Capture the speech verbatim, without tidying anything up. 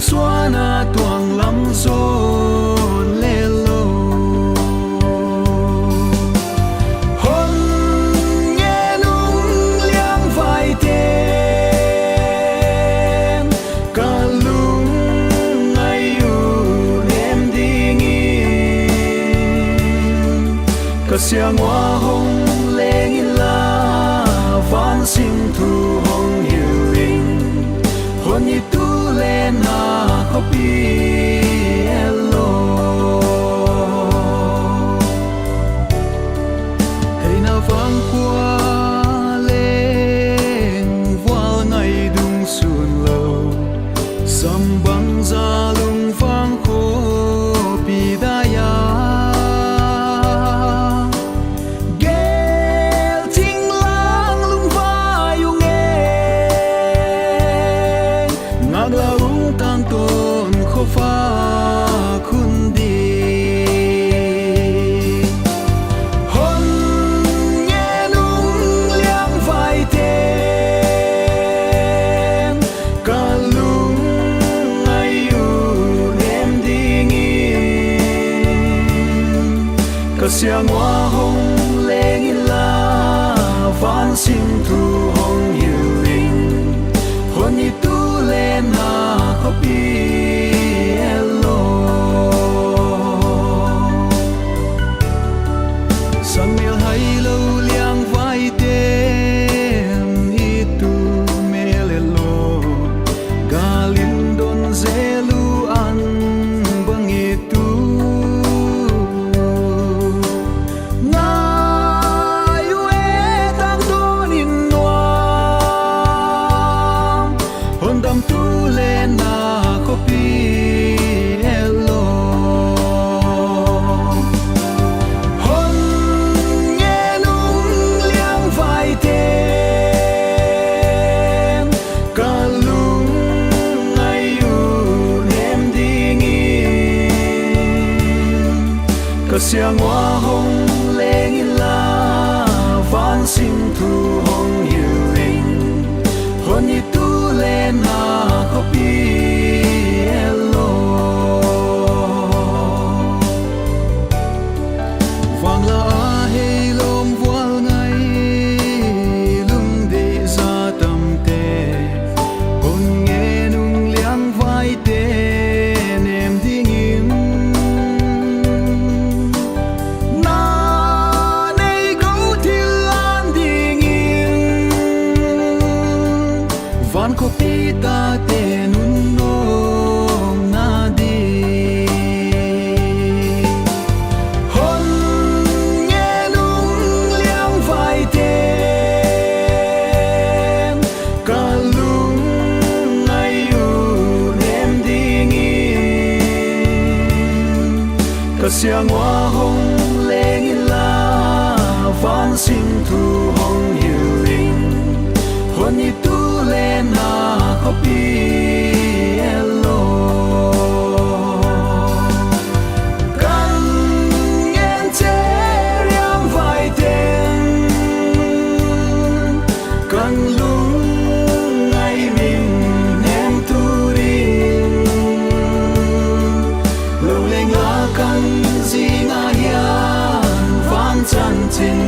Suan a tuang lam zawn leh lou. Hon ngen ung liangvaite'n, ka lungngai uh nem ding in. Ka siang ua hong leng inla, van sim thu hong hilh in. Hon it uh leh na khopi et lou. Theihna vang kua leng vualngai dung sun lou. Sam bangzah lungvang khopi dai a. Gel ching lang lungvai ung e. Ngaklah ung tangtawn khofa khun di. Hon ngen ung liangvaite'n, ka lungngai uh nem ding in. Ka siang ua hong leng inla, van sim thu hong hilh in. Hon it uh leh na khopi et lou. Sang mel hai lou liangvaite'n, it uh mel et lou. Gal in don zel uh an bang it uh. Ngai uh e tangtawn in nuam. Hon dam uh leh na khopi et lou. Hon ngen ung liangvaite'n, ka lungngai uh nem ding in. Ka siang ua hong leng inla, van sim thu hong hilh in. Hon it uh leh na khopi et lou. Vanglah a hei lawm vualngai, lungdeih zah tamte. Hon ngen ung liangvaite'n nem ding in. Na nei gou thil an ding in. Van khopi tate nunawmna di. Hon ngen ung liangvaite'n, ka lungngai uh nem ding in. Ka siang ua hong leng inla, van sim thu hong hilh in. Hon it uh leh na khopi et lou. Kan ngen cheriam vaiten, kan lungngai min nem turin. Lou leng a kan zing a hian, van chanchin